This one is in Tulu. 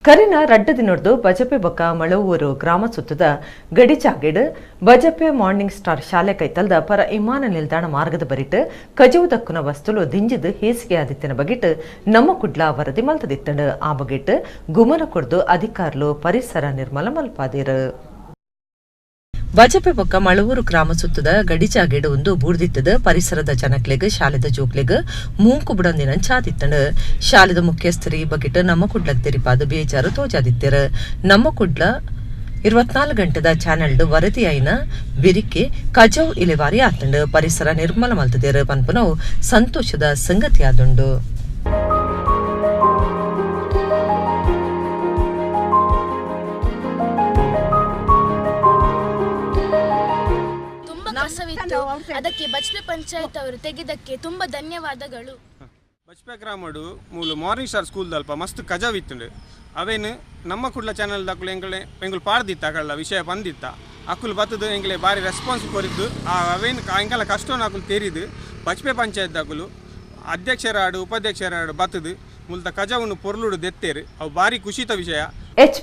ಕರಿನ ರಡ್ಡ್ ದಿನೊರ್ದು ಬಜಪೆ ಬೊಕ್ಕ ಮಳವೂರು ಗ್ರಾಮ ಸುತ್ತದ ಗಡಿಜಾಗೆಡ್ ಬಜಪೆ ಮಾರ್ನಿಂಗ್ ಸ್ಟಾರ್ ಶಾಲೆ ಕೈತಲ್ದ ಪರ ವಿಮಾನ ನಿಲ್ದಾಣ ಮಾರ್ಗದ ಬರಿಟ್ ಕಜವು ದಕ್ಕುನ ವಸ್ತುಲು ದಿಂಜಿದ್ ಹೇಸಿಗೆ ಆದಿತ್ತಿನ ಬಗೆಟ್ ನಮ್ಮ ಕುಡ್ಲ ವರದಿ ಮಲ್ತದಿತ್ತಂಡ್. ಆ ಬಗೆಟ್ ಗುಮನ ಕೊರ್ದು ಅಧಿಕಾರಿಲು ಪರಿಸರ ನಿರ್ಮಲ ಮಲ್ಪಾದೆರ್. ಬಜಪೆ ಬೊಕ್ಕ ಮಳವೂರು ಗ್ರಾಮ ಸುತ್ತದ ಗಡಿಜಾಗೆಡ್ ಉಂದು ಬೂರ್ದಿತ್ತದ್ ಪರಿಸರದ ಜನಕ್ಲೆಗ್ ಶಾಲೆದ ಜೋಕ್ಲೆಗ್ ಮೂಂಕು ಬುಡಂದಿನಂಚಾದಿತ್ತಂಡ್. ಶಾಲೆದ ಮುಖ್ಯಸ್ಥರು ಈ ಬಗೆಟ್ ನಮ್ಮ ಕುಡ್ಲಗ್ ತೆರಿಪಾದ್ ಬೇಜಾರು ತೋಜಾದಿತ್ತೆರ್. ನಮ್ಮ ಕುಡ್ಲ 24 ಗಂಟೆದ ಚಾನೆಲ್ಡ್ ವರದಿಯಾಯಿನ ಬೆರಿಕೆ ಕಜವು ಇಲೆವಾರಿ ಆತ್ಂಡ್, ಪರಿಸರ ನಿರ್ಮಲ ಮಲ್ತದೆರ್ ಪನ್ಪುನವು ಸಂತೋಷದ ಸಂಗತಿಯಾದುಂಡು. ತುಂಬಾ ಕಸವಿತ್ತು, ಅದಕ್ಕೆ ಬಜ್ಪೆ ಪಂಚಾಯತ್ ಅವರು ತೆಗೆದಕ್ಕೆ ತುಂಬಾ ಧನ್ಯವಾದಗಳು. ಬಜ್ಪೆ ಗ್ರಾಮಡು ಮೂಲು ಮಾರ್ನಿಂಗ್ ಸ್ಟಾರ್ ಸ್ಕೂಲ್ ದಲ್ಪ ಮಸ್ತ್ ಕಜವ್ ಇತ್ತುಂಡು. ಅವೇನು ನಮ್ಮ ಕುಡ್ಲ ಚಾನೆಲ್ ದಕ್ಕುಲು ಎಂಕಲೆ ಎಂಕುಲು ಪಾಡ್ದಿತ್ತ ಅಕಲ್ಲ ವಿಷಯ ಪಂದಿತ್ತ ಅಕುಲು ಬತ್ತದು ಎಂಕಲೆ ಬಾರಿ ರೆಸ್ಪಾನ್ಸ್ ಕೊರಿದ್ದು ಆ ಅವೇನು ಎಂಕಲ ಕಷ್ಟನ ಅಕುಲು ತೆರಿದು ಬಜ್ಪೆ ಪಂಚಾಯತ್ ದಕ್ಕುಲು ಅಧ್ಯಕ್ಷರಾಡು ಉಪಾಧ್ಯಕ್ಷರಾಡು ಬತ್ತದು ಮುಲ್ತ ಕಜವನ್ನು ಪೊರ್ಲುಡು ದೆತ್ತೇರು. ಅವು ಬಾರಿ ಖುಷಿತ ವಿಷಯ. ಎಚ್.